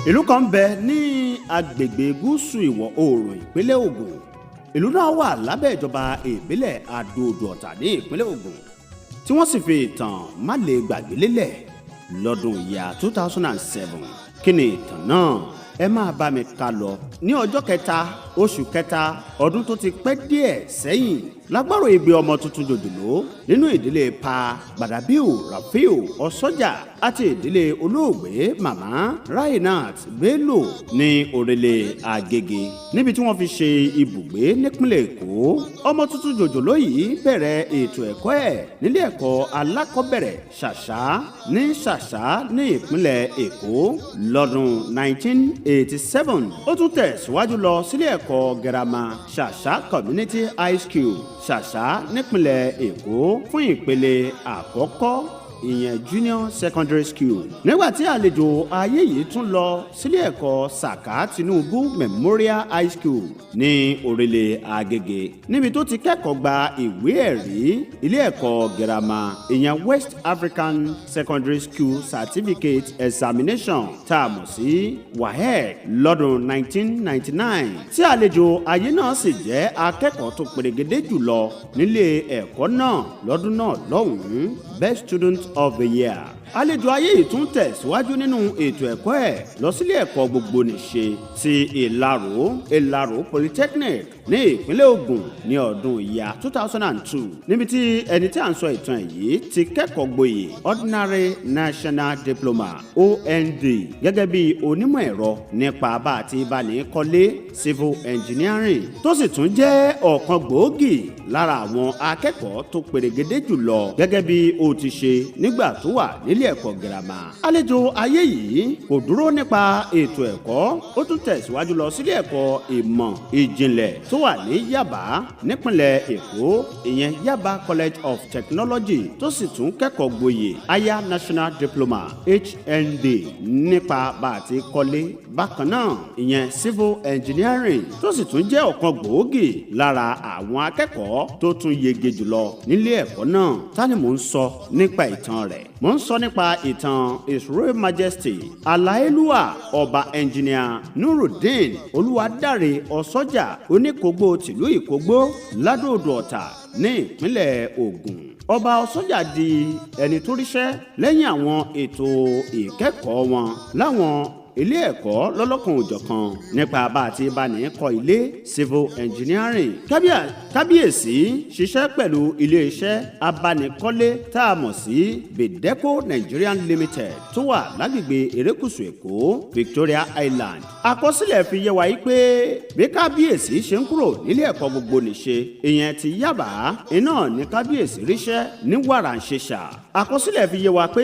Ìlú kan bẹ ní agbègbè gúúsù ìwọ̀ oòrùn ìpínlẹ̀ Ògùn. Ìlú náà wà lábẹ́ ìjọba ìbílẹ̀ Adó-Odò Ọ̀tà ní ìpínlẹ̀ Ògùn, tí wọ́n sì fi ìtàn má lè gbàgbé lélẹ̀ lọ́dún ìyá 2007. Kí ni ìtàn náà? Ẹ máa bá mi ká lọ. Ní ọjọ́ 3, oṣù 3, ọdún tó ti pẹ́ díẹ̀ sẹ́yìn, lágbárò igbe ọmọ tuntun jòjòló nínú ìdílé Pa Gbàdàbíù Rafiu Ọ̀sọ́jà àti ìdílé olóògbé Màmá Rainat Bello ní Òrèlè Àgègè, níbi tí wọ́n fi ṣe ibùgbé nípínlẹ̀ Èkó. Ọmọ tuntun jòjòló yìí bẹ̀rẹ̀ ètò ẹ̀kọ́ ẹ̀ nílé ẹ̀kọ́ alákọ̀ọ́bẹ̀rẹ̀ Ṣàṣà ní Ṣàṣà ní ìpínlẹ̀ Èkó lọ́dún 1987. Ó tún tẹ̀síwájú lọ sílé ẹ̀kọ́ girama Ṣàṣà Community High School, Ṣàṣà nípínlẹ̀ Èkó, fún ìpele àkọ́kọ́, ìyẹn junior secondary school. Nígbà tí àlejò ayé yìí tún lọ sílé ẹ̀kọ́ Saka Tinubu Memorial High School ní Òrèlè Àgègè, níbi tó ti kẹ́kọ̀ọ́ gba ìwé ẹ̀rí ilé ẹ̀kọ́ girama, ìyẹn West African Secondary School Certificate Examination, tá a mọ̀ sí WAEC, lọ́dún 1999, tí àlejò ayé náà sì jẹ́ akẹ́kọ̀ọ́ tó perégedé jùlọ nílé ẹ̀kọ́ náà lọ́dún náà lọ́hùn-ún, Best Student of the Year. Àlejò ayé yìí tún tẹ̀síwájú nínú ètò ẹ̀kọ́ ẹ̀ lọ sílé ẹ̀kọ́ gbogbo nìṣe ti Ìlaró, Ìlaró Polytechnic ní ìpínlẹ̀ Ògùn ní ọdún ìyá 2002, níbi tí ẹni tí à ń sọ ìtàn yìí ti kẹ́kọ̀ọ́ gboyè Ordinary National Diploma, OND, gẹ́gẹ́ bí onímọ̀ ẹ̀rọ nípa bá a ti bá ní kọ́lé, civil engineering, tó sì tún jẹ́ ọ̀kan gbòógì lára àwọn akẹ́kọ̀ọ́ tó perégedé jùlọ gẹ́gẹ́ bí ó ti ṣe nígbà tó wà nílé ẹ̀kọ́ girama. Àlejò ayé yìí kò dúró nípa ètò ẹ̀kọ́. Ó tún tẹ̀síwájú lọ sílé ẹ̀kọ́ ìmọ̀ ìjìnlẹ̀ tó wà ní Yaba nípínlẹ̀ Èkó, ìyẹn Yaba College of Technology, tó sì tún kẹ́kọ̀ọ́ gboyè Higher National Diploma, HND, nípa bá a ti kọ́lé bákan náà, ìyẹn civil engineering, tó sì tún jẹ́ ọ̀kan gbòógì lára àwọn akẹ́kọ̀ọ́ tó tún yege jùlọ nílé ẹ̀kọ́ náà. Ta ni mò ń sọ nípa ìtàn rẹ̀? Mò ń sọ nípa ìtàn His Royal Majesty Aláyélúwà Ọba Ẹnjìníà Nurudeen Olúwadáre Ọ̀sọ́jà, Oníkógbó tìlú Ìkógbó ládòdò Ọ̀tà ní ìpínlẹ̀ Ògùn. Ọba Ọ̀sọ́jà di ẹni tó ríṣẹ́ lẹ́yìn àwọn ètò ìkẹ́kọ̀ọ́ wọn láwọn ilé ẹ̀kọ́ lọ́lọ́kan òjọ̀kan nípa bá a ti bá ní kọ́ ilé, civil engineering. Kábíyèsí ṣiṣẹ́ pẹ̀lú iléeṣẹ́ abánikọ́lé tá a mọ̀ sí Bedeco Nigerian Limited tó wà lágbègbè erékùṣù Èkó, Victoria Island. Àkọsílẹ̀ fi yé wa yí pé bí kábíyèsí ṣe ń kúrò nílé ẹ̀kọ́ gbogbo nìṣe, ìyẹn ti Yaba, iná ní kábíyèsí ríṣẹ́ ní wàràǹṣeṣà. Àkọsílẹ̀ fi yé wa pé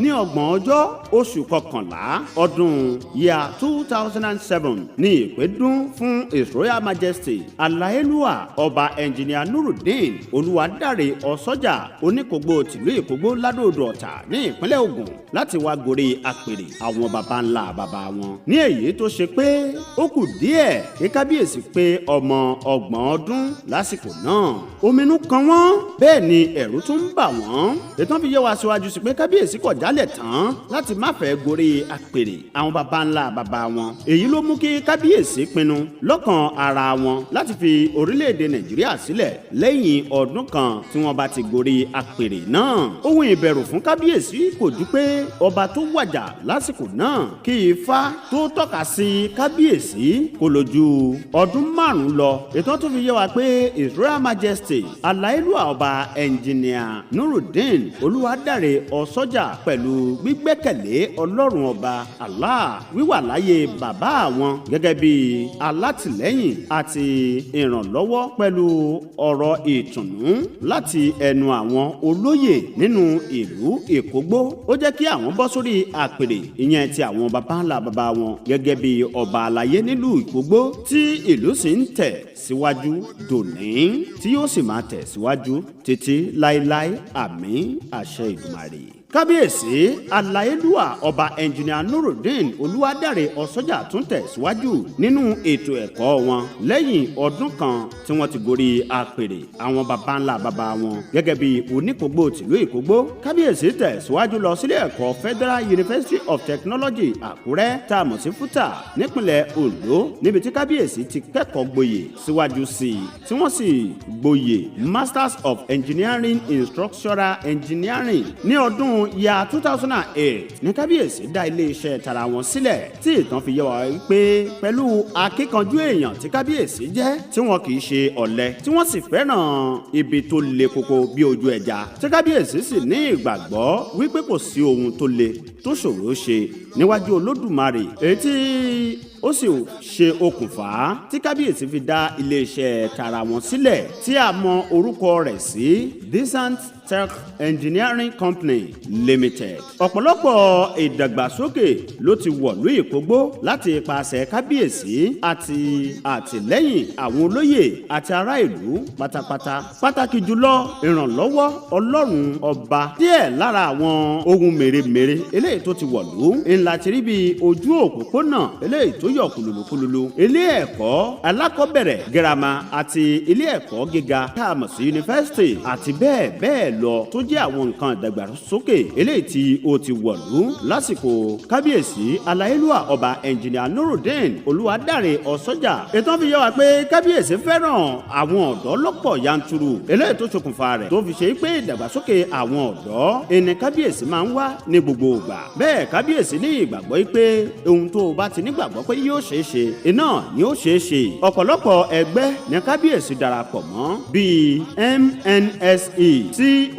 ní 30 ọjọ́, oṣù 11, ọdún year 2007 ní ìpè dún fún His Royal Majesty Aláyélúwà Ọba Ẹnjìnìà Nurudeen Olúwadáre Ọ̀sọ́jà, Oníkógbó tìlú Ìkógbó ládòdò Ọ̀tà ní ìpínlẹ̀ Ògùn, láti wá gorí àpèrè àwọn baba ńlá baba wọn. Ní èyí tó ṣe pé ó kù díẹ̀ kí kábíyèsí pé ọmọ 30 ọdún lásìkò náà, ominú kan wọ́n, bẹ́ẹ̀ ni ẹ̀rù tún ń bà wọ́n. Ètò fi yé wa síwájú sí pé kábíyèsí kọ̀ jálẹ̀ tán láti má fẹ́ gorí àpèrè àwọn baba ńlá baba wọn. Èyí ló mú kí kábíyèsí pinnu lọ́kàn ara wọn láti fi orílẹ̀-èdè Nàìjíríà sílẹ̀ lẹ́yìn ọdún kan tí wọ́n bá ti gorí àpèrè náà. Ohun ìbẹ̀rù fún kábíyèsí kò ju pé ọba tó wàjà lásìkò náà, kí ifá tó tọ́ka sí kábíyèsí kò lò ju ọdún 5 lọ. Ètò tó fi yé wa pé His Royal Majesty Aláyélúwà Ọba Ẹnjìnìà Nurudeen Olúwadáre Ọ̀sọ́jà, pẹ̀lú gbígbẹ́kẹ̀lé Ọlọ́run Ọba Allah, wíwà láyé bàbá àwọn gẹ́gẹ́ bí alátìlẹ́yìn àti ìrànlọ́wọ́, pẹ̀lú ọ̀rọ̀ ìtùnú láti ẹnu àwọn olóyè nínú ìlú Ìkógbó, ó jẹ́ kí àwọn bọ́ sórí àpèrè, ìyẹn ti àwọn baba ńlá baba wọn, gẹ́gẹ́ bí ọba àlàyé nílùú Ìkógbó, tí ìlú sì ń tẹ̀ síwájú dòní, tí yóò sì máa tẹ̀ síwájú títí láéláé. Àmín, àṣẹ Ìdùmarè. Kábíyèsí aláyélúwà, Ọba Ẹnjìnìà Nurudeen Olúwadáre Ọ̀sọ́jà tún tẹ̀síwájú nínú ètò ẹ̀kọ́ wọn lẹ́yìn ọdún 1 tí wọ́n ti gorí apèrè àwọn baba ńlá baba wọn gẹ́gẹ́ bí Oníkógbó tìlú Ìkógbó. Kábíyèsí tẹ̀síwájú lọ sílé ẹ̀kọ́ Federal University of Technology, Àkúrẹ́, tá a mọ̀ sí FUTA, nípínlẹ̀ Ondo, níbi tí kábíyèsí ti kẹ́kọ̀ọ́ gboyè síwájú sí i, tí wọ́n sì gboyè Masters of Engineering in Structural Engineering. Ní ọdún ya 2008 ní kábíyèsí dá iléeṣẹ́ tara wọn sílẹ̀, tí ìtàn fi yé wa wípé pẹ̀lú akíkanjú èèyàn tí kábíyèsí jẹ́, tí wọn kì í ṣe ọ̀lẹ, tí wọ́n sì fẹ́ràn ibi tó le koko bí ojú ẹja, tí kábíyèsí sì ní ìgbàgbọ́ wípé kò sí ohun tó le tó ṣòro ṣe níwájú Olódùmarè, èyí tí ó sì ṣe okùnfà tí kábíyèsí fi dá iléeṣẹ́ tara wọn sílẹ̀, tí a mọ orúkọ rẹ̀ sí Decent Tech Engineering Company Limited. Ọ̀pọ̀lọpọ̀ ìdàgbàsókè ló ti wọ̀lú Ìkógbó láti ipasẹ̀ kábíyèsí àti àtìlẹ́yìn àwọn olóyè àti ará ìlú pátápátá, pàtàkì jùlọ ìrànlọ́wọ́ Ọlọ́run Ọba. Díẹ̀ lára àwọn ohun mèremère eléyìí tó ti wọ̀lú ńlá ti rí bí ojú òpópónà eléyìí tó yọ kùlùlùkùlùlù, ilé ẹ̀kọ́ alákọ̀ọ́bẹ̀rẹ̀, girama àti ilé ẹ̀kọ́ gíga tá a mọ̀ sí yunifásitì àti bẹ́ẹ̀ bẹ́ẹ̀ lọ, tó jẹ́ àwọn nǹkan ìdàgbàsókè eléyìí tí ó ti wọ̀lú lásìkò kábíyèsí aláyélúwà, Ọba Ẹnjìnìà Nurudeen Olúwadáre Ọ̀sọ́jà. Ètò fi yé wa pé kábíyèsí fẹ́ràn àwọn ọ̀dọ́ lọ́pọ̀ yanturu, eléyìí tó ṣokùnfà rẹ̀ tó fi ṣe pé ìdàgbàsókè àwọn ọ̀dọ́ ẹni kábíyèsí máa ń wá ní gbogbo ìgbà. Bẹ́ẹ̀ kábíyèsí ní ìgbàgbọ́ pé ohun tó o bá ti nígbàgbọ́ pé yóò ṣeé ṣe, iná ni ó ṣeé ṣe. Ọ̀pọ̀lọpọ̀ ẹgbẹ́ ní kábíyèsí darapọ̀ mọ́ bíi MNSE,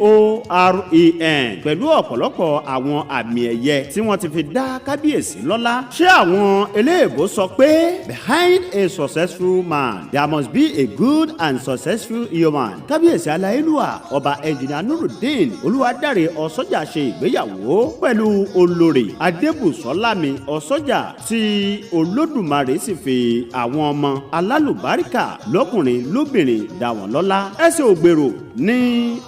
COREN, pẹ̀lú ọ̀pọ̀lọpọ̀ àwọn àmì ẹ̀yẹ tí wọ́n ti fi dá kábíyèsí lọ́lá. Ṣé àwọn eléèbó sọ pé behind a successful man there must be a good and successful human? Kábíyèsí aláyélúwà, Ọba Ẹnjìnìà Nurudeen Olúwadáre Ọ̀sọ́jà ṣe ìgbéyàwó pẹ̀lú Olórí Adébùsọ́lámi Ọ̀sọ́jà, tí Olódùmarè sì fi àwọn ọmọ alálùbáríkà lọ́kùnrin lóbìnrin dá wọn lọ́lá. Ẹsẹ̀ ògbèrò ní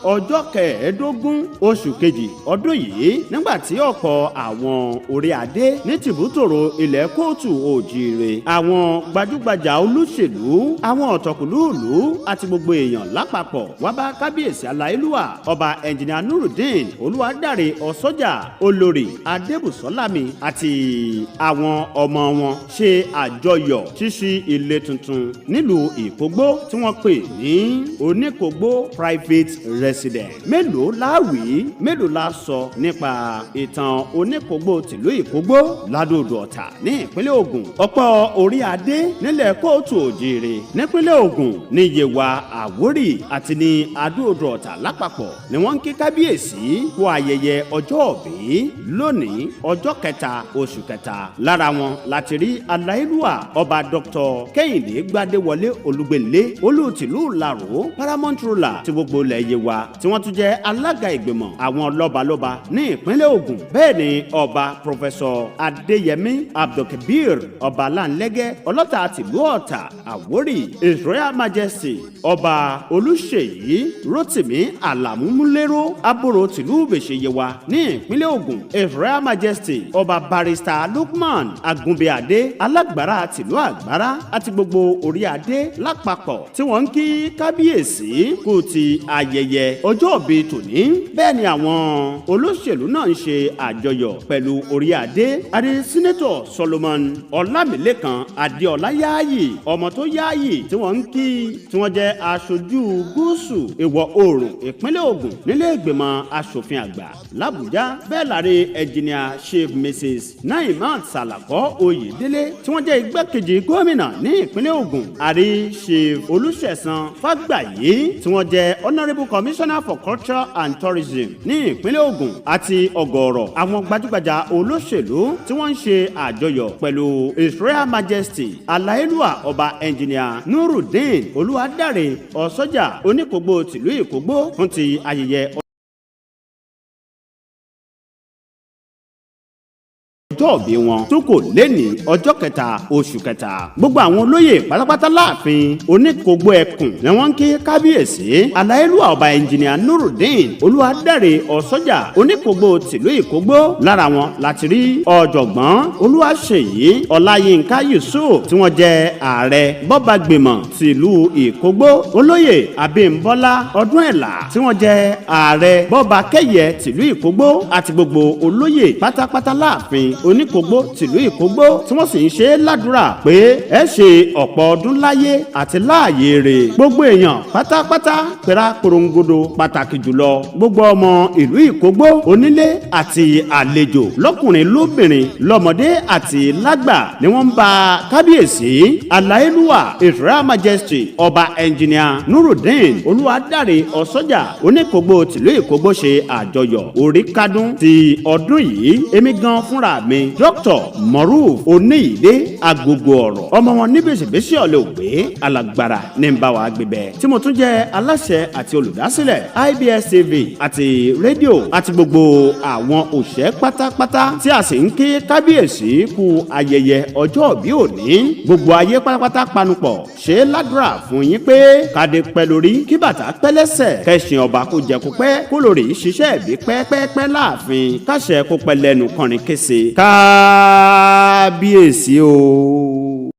ọjọ́ 15 oṣù kejì ọdún yìí, nígbà tí ọ̀pọ̀ àwọn orí adé ní tìbútòrò ilẹ̀ kóòtù òjìire, àwọn gbajúgbajà olóṣèlú, àwọn ọ̀tọ̀kùlúùlú àti gbogbo èèyàn lápapọ̀ wá bá kábíyèsí aláìlúwà, Ọba Ẹnjìnìà Nurudeen Olúwadáre Ọ̀sọ́jà, Olórí Adébùsọ́lámi àti àwọn ọmọ wọn ṣe àjọyọ̀ ṣíṣí ilé tuntun nílùú Ìkógbó tí wọ́n pè ní Oníkógbó Private Residence. Mélòó la wí, mélòó la sọ nípa ìtàn Oníkógbó tìlú Ìkógbó ládòdò Ọ̀tà ní ìpínlẹ̀ Ògùn? Ọ̀pọ̀ orí adé nílẹ̀ kóòtù òjìrè nípínlẹ̀ Ògùn, ní Yewa, Àwórì àti ní Adó-Odò Ọ̀tà lápapọ̀ ni wọ́n ń kí kábíyèsí kú ayẹyẹ ọjọ́ òbí lónìí, ọjọ́ 3 oṣù kẹta. Lára wọn láti rí aláìlúwà, Ọba Dr. Kẹ́hìndé Gbadéwọlé Olúgbèlé, Olú tìlú Ìlaró, paramount ruler ti gbogbo ilẹ̀ Yewa, tí wọ́n tún jẹ́ alága ìgbìmọ̀ àwọn lọ́balọ́ba ní ìpínlẹ̀ Ògùn. Bẹ́ẹ̀ ni Ọba Professor Adéyẹmí Abdulkabir Ọba Lanlẹ́gẹ́, Ọlọ́ta tìlú Ọ̀tà Àwórì, His Royal Majesty Ọba Olùṣèyí Rotimi Àlàmúmúlérò, Abúrò tìlú Ìbèṣe Yewa ní ìpínlẹ̀ Ògùn, His Royal Majesty Ọba Barrister Lukman Agunbíadé, Alágbára tìlú Àgbára, àti gbogbo orí adé lápapọ̀ tí wọ́n ń kí kábíyèsí kú ti ayẹyẹ ọjọ́ ìbí tòní. Bẹ́ẹ̀ ni àwọn olóṣèlú náà ń ṣe àjọyọ̀ pẹ̀lú orí adé adé. Senator Solomon Ọlámìlẹ́kan Adéọlá Yáàyì, ọmọ tó yáàyì, tí wọ́n ń kí, tí wọ́n jẹ́ aṣojú gúúsù ìwọ̀ oòrùn ìpínlẹ̀ Ògùn nílé ìgbìmọ̀ asòfin àgbà làbújá. Bẹ́ẹ̀ láre Ẹnjìnìà Chief Mrs Naimat Salako Oyèdélé, tí wọ́n jẹ́ igbákejì gómìnà ní ìpínlẹ̀ Ògùn, àrí Chief Olùṣẹ̀san Fágbàyí, tí wọ́n jẹ́ Honourable Commissioner for Culture and Tourism ní ìpínlẹ̀ Ògùn, àti ọ̀gọ̀ọ̀rọ̀ àwọn gbajúgbajà olóṣèlú tí wọ́n ń ṣe àjọyọ̀ pẹ̀lú His Royal Majesty aláìlúwà, Ọba Ẹnjìnìà Nurudeen Olúwadáre Ọ̀sọ́jà, Oníkógbó tìlú Ìkógbó, fún ti ayẹyẹ ọjọ́ òbí wọn tó kò léni ọjọ́ 3 oṣù 3. Gbogbo àwọn olóyè pátápátá láàfin Oníkógbó Ẹkùn ni wọ́n ń kí kábíyèsí aláyélúwà ọba ẹnjìnìà Nurudeen Olúwadáre Ọ̀sọ́jà Oníkógbó tìlú Ìkógbó. Lára wọn láti rí ọ̀jọ̀gbọ́n Olúwaṣèyí Ọláyínká Yusuf tí wọ́n jẹ́ ààrẹ bọ́bàgbìmọ̀ tìlú Ìkógbó, olóyè Abímbọ́lá Ọdúnẹ̀là tí wọ́n jẹ́ ààrẹ bọ́bakẹ́yẹ tìlú Ìkógbó àti gbogbo olóyè pátápátá láàfin Oníkógbó tìlú Ìkógbó tí wọ́n sì ń ṣe é ládùúrà pé ẹ ṣe ọ̀pọ̀ ọdún láyé àti láàyè rè. Gbogbo èèyàn pátápátá pẹ̀rá korongodo, pàtàkì jùlọ gbogbo ọmọ ìlú Ìkógbó, onílé àti àlejò, lọ́kùnrin lóbìnrin, lọ́mọdé àti lágbà ni wọ́n ń bá kábíyèsí aláyélúwà His Royal Majesty ọba ẹnjìnìà Nurudeen Olúwadáre Ọ̀sọ́jà Oníkógbó tìlú Ìkógbó ṣe àjọyọ̀ orí kádún ti ọdún yìí. Èmi gan fúnra mi, Dr. Moruf Oníyìdé Agogo ọ̀rọ̀, ọmọ wọn níbèsèbèsè ọ̀lẹ́ ògbé alágbára ní ń bá wa gbé bẹ́ẹ̀, tí mo tún jẹ́ aláṣẹ àti olùdásílẹ̀ IBS TV àti rédíò àti gbogbo àwọn òṣìṣẹ́ pátápátá tí a sì ń kí kábíyèsí kú ayẹyẹ ọjọ́ ìbí òní. Gbogbo ayé pátápátá panupọ̀ ṣe é ládùúrà fún yín pé kádé pẹ́ lórí, kí bàtà pẹ́ lẹ́sẹ̀, kẹsìn ọba kó jẹ kó pẹ́, kó lórí ṣiṣẹ́ ìbí pẹ́pẹ́pẹ́ láàfin, káṣẹ kó pẹ́ lẹ́nu kọrin kése. Kábíyèsí o.